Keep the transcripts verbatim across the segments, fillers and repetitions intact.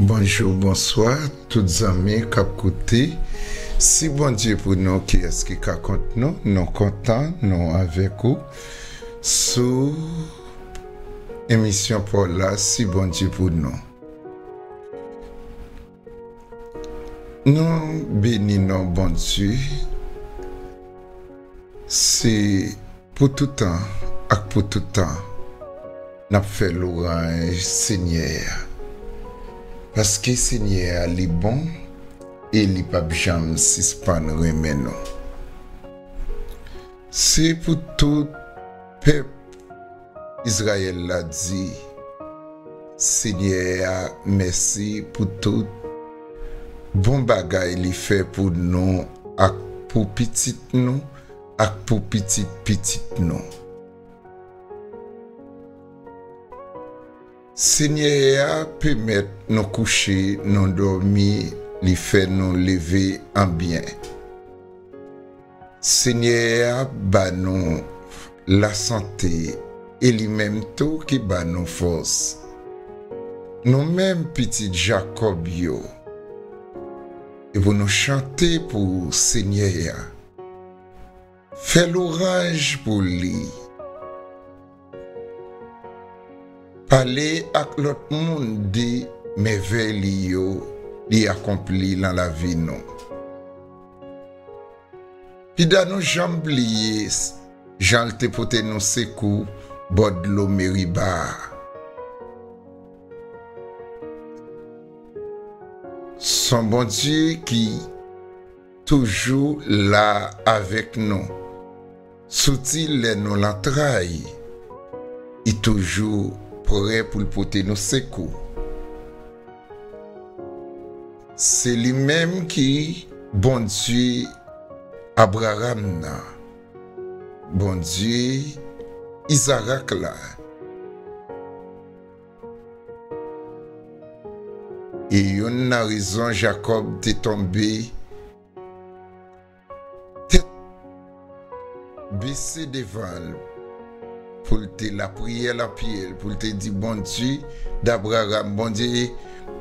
Bonjou, bonswa, tout zanmi k ap koute. Si Bondye pou nou, kiyès ki ka kont nou? Nou kontan, nou avèk ou sou emisyon pa w la, Si Bondye pou nou. Nou beni non Bondye. Se pou tout tan ak pou tout tan, n ap fè lwanj Senyè a. Paske Senyè a, li bon e li p ap janm sispann renmen nou. Se pou tout pèp Izrayèl la di Senyè a mèsi pou tout bon bagay li fè pou nou ak pou pitit nou ak pou pitit pitit nou. Senyè a pèmèt nou kouche, nou dòmi, li fè nou leve an byen. Senyè a ba nou lasante e li menm tou ki ba nou fòs. Nou menm pitit Jakòb yo, e pou nou chante pou Senyè a, fè lwanj pou li. Pale ak lòt moun de mèvèy li yo li akonpli nan lavi nou. Pida nou janm bliye jan l te pote nou sekou bò dlo Meriba a. S on Bondye ki toujou la avèk nou. Souti lè nou lan tray, li toujou prè pou l pote nou sekou. Se li menm ki Bondye Abraram nan, Bondye Izarak la. E youn nan rezon Jakòb te tonbe tèt bese devan l, pou l te lapriyè lan pye l, pou l te di, Bondye Dabraram, Bondye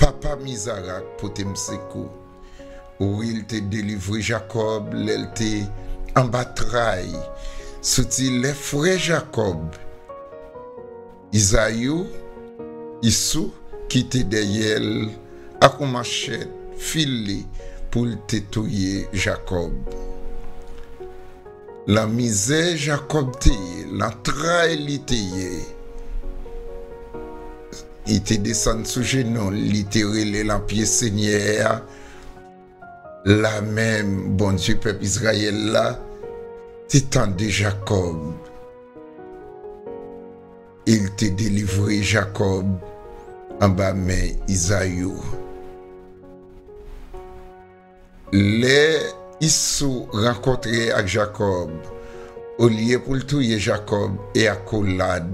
papa m Izarak, pote m sekou. Wi, l te delivre Jakòb lè l te anba tray. Soti lè frè Jakòb, Izayou, Isou, ki te dèyè l ak yon manchèt file pou l te touye Jakòb. Lan mizè Jakòb te ye, lan tray li te ye, li te desann sou jenou l, li te rele lan pye Senyè a. La menm, Bondye pèp Izrayèl la te tande Jakòb. E l te delivre Jakòb anba men Izayou. Lè Isou rankontre ak Jakòb, olye pou l touye Jakòb e akolad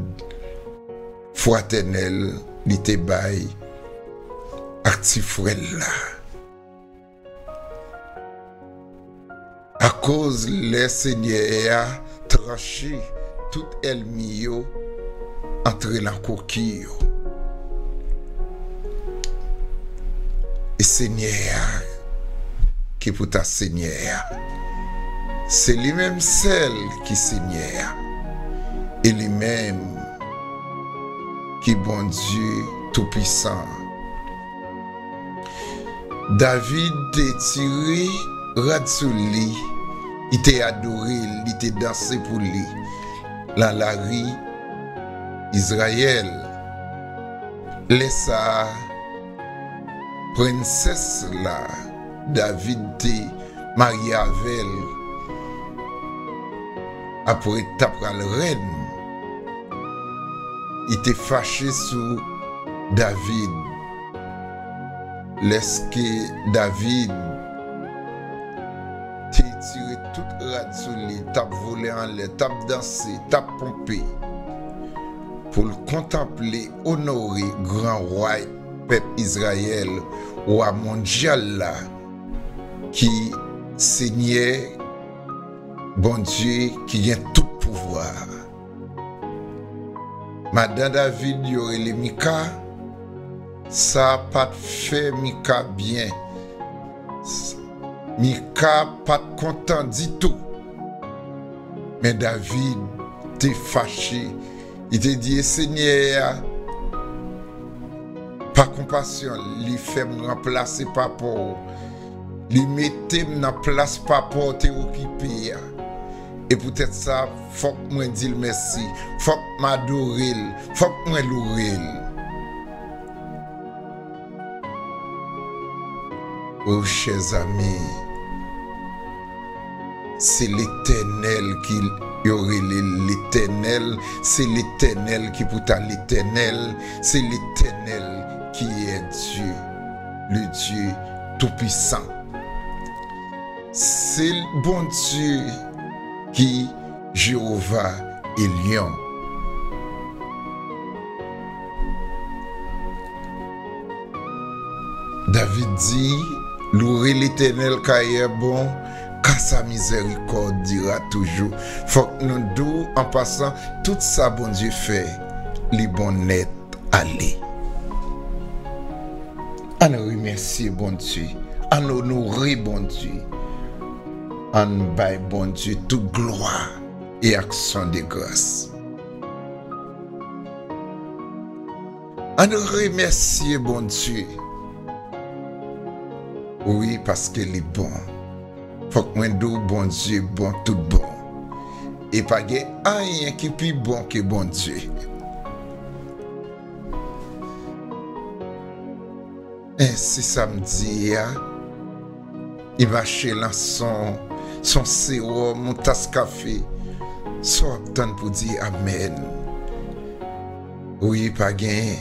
fratènèl li te bay ak ti frè l la. Akoz lè Senyè a tranche tout ènmi yo antre lan koki yo. E Senyè a, ki pou ta Senyè a, se li menm sèl ki Senyè a, e li menm ki Bondye Toupisan. David te tire rad sou li, li te adore l, li te danse pou li lan lari Izrayèl. Lè sa a, prensès la, David te marye avè l, apre ta pral rèn, li te fache sou David. Lèske David te tire tout rad sou li, t ap vole anlè, t ap danse, t ap ponpe, pou l kontanple, onore gran wa pèp Izrayèl, wa mondyal la, ki Senyè Bondye ki gen tout pouvwa. Madan David yo rele Mika, Sa pa t fè Mika byen. Mika pa t kontan ditou. Men David te fache. Li te di, "E Senyè a, pa konpasyon, li fè m ranplase papa w. Li mete m nan plas papa w te okipe a. E poutèt sa, fòk mwen di l mèsi. Fòk m adore l. Fòk mwen loure l." O chè zanmi, se Letènèl ki yo rele Letènèl, se Letènèl ki pou ta Letènèl, se Letènèl ki est Dieu, le Dieu Tout-Puissant. Se Bondye ki Jewova Elyon. David di, "Louez l'Éternel, car il est bon, car sa miséricorde dure à toujours." Fòk nou di w, an pasan, tout sa Bondye fè, li bon nèt ale. Ann remèsye Bondye, ann onore Bondye, ann bay Bondye tout glwa e aksyon de gras. Ann remèsye Bondye. Wi, paske li bon. Fòk mwen di w, Bondye bon tout bon. E pa gen anyen ki pi bon ke Bondye. Ensi samdi a, li mache lan son, son sewòm, yon tas kafe. Sa w ap tann pou di amèn. Wi, pa gen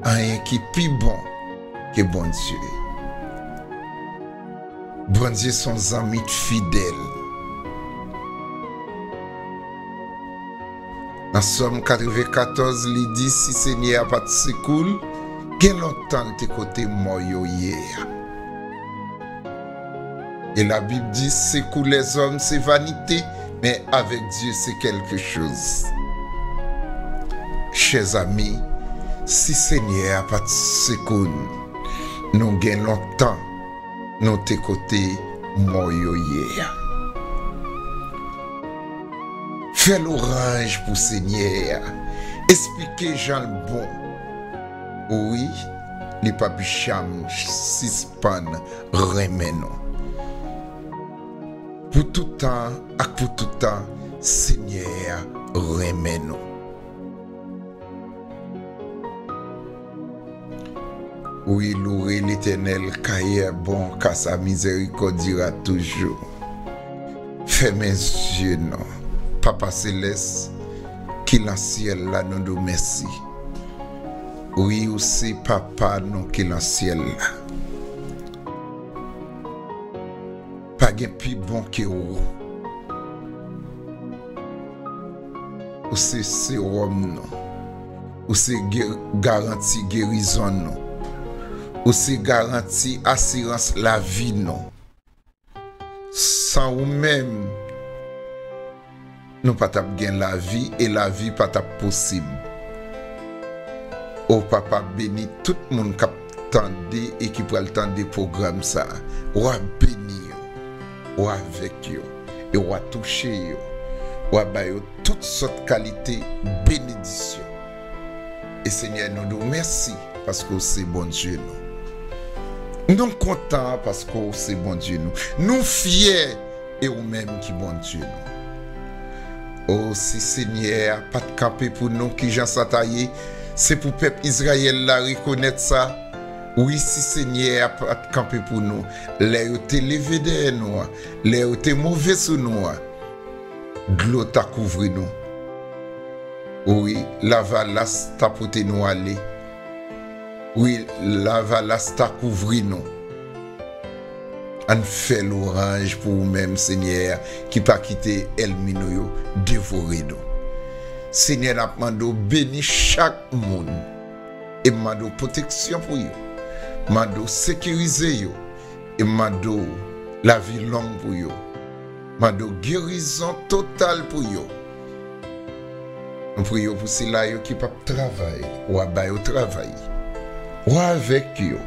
anyen ki pi bon ke Bondye. Bondye se yon zanmi fidèl. Nan Sòm katrevenkatòz, li di, "Si Senyè a pa t sekou l, gen lontan l te kote mò yo ye a." E Labib di, "Secours les hommes, c'est vanité, mais avec Dieu, c'est quelque chose." Chè zanmi, si Senyè a pa t sekou n, nou gen lontan nou te kote mò yo ye a. Fè lwanj pou Senyè a. Esplike jan l bon. Wi, li p ap janm sispann renmen nou. Pou tout tan ak pou tout tan, Senyè a renmen nou. Wi, louwe Letènèl, car il est bon, car sa miséricorde dure à toujours. Fèmen zye nou. Papa Selès, ki lan syèl la, nou di w mèsi. Wi, ou se Papa nou ki lan syèl la. Pa gen pi bon ke ou. Ou se sewòm nou. Ou se ge-, garanti gerizon nou. Ou se garanti asirans lavi nou. San ou menm, nou pa t ap gen lavi e lavi pa t ap posib. O Papa, beni tout moun k ap tande e ki pral tande pwogram sa a. W a beni yo, w avèk yo, e w a touche yo, w a ba yo tout sòt kalite benedisyon. E Senyè, nou di w mèsi paske w se Bondye nou. Nou kontan paske w se Bondye nou. Nou fyè e ou menm ki Bondye nou. O, si Senyè a pa t kanpe pou nou, kijan sa ta ye? Se pou pèp Izrayèl la rekonèt sa. Wi, si Senyè a pa t kanpe pou nou, lè yo te leve dèyè nou an, lè yo te move sou nou an, dlo ta kouvri nou. Wi, lavalas ta pote nou ale. Wi, lavalas ta kouvri nou. Ann fè lwanj pou ou menm, Senyè, ki pa kite ènmi nou yo devore nou. Senyè, n ap mande w beni chak moun. E m mande w pwoteksyon pou yo. Mande w sekirize yo. E m mande w lavi long pou yo. Mande w gerizon total pou yo. Nou priye w pou sila yo ki p ap travay, w a ba yo travay. Bò avèk yo.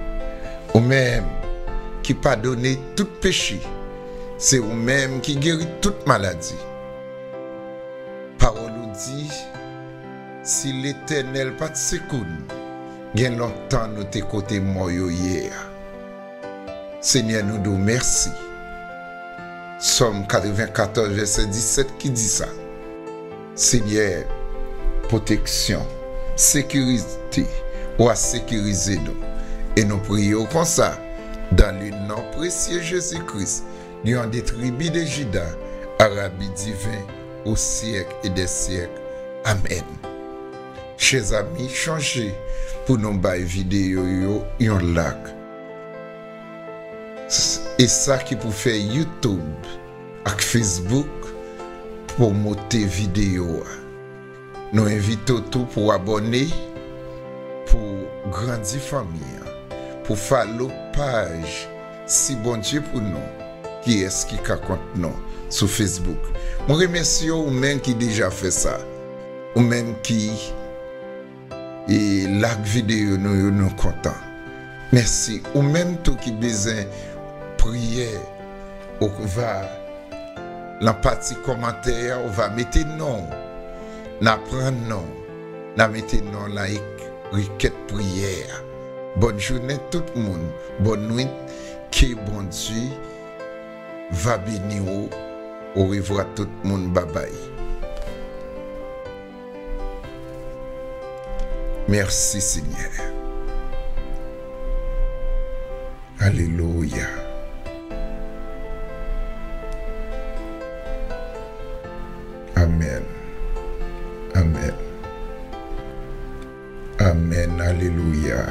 Ou menm ki padone tout peche, se ou menm ki geri tout maladi. Pawòl ou di, si Letènèl pa t sekou n, gen lontan nou te kote mò yo ye a. Senyè, nou di w mèsi. Sòm katrevenkatòz, vèsè disèt ki di sa. Senyè, pwoteksyon, sekirite, w a sekirize nou. E nou priye w konsa, dans le nom précieux Jésus-Christ, lion de tribi de Jida, arabi diven, o syèk e dè syèk. Amèn. Chè zanmi, chonje pou nou bay videyo yo yon like. E sa ki pou fè YouTube ak Facebook pwomote videyo a. Nou envite w tou pou w abòne, pou grandi fanmi an, pou follow paj Si Bondye pou nou, kiyès ki ka kont nou sou Facebook. Mwen remèsye w, ou menm ki deja fè sa, ou menm ki e like videyo nou yo, nou kontan. Mèsi. Ou menm tou ki bezwen priyè, ou va nan pati kòmantè a, ou va mete non w. N a pran non w, n a mete non w nan ek-, rekèt priyè a. Bòn jounen tout moun, bòn nwit, ke Bondye va beni w. Orevwa tout moun, babay. Mèsi, Senyè. Alelouya. Amèn. Amèn. Amèn. Alelouya.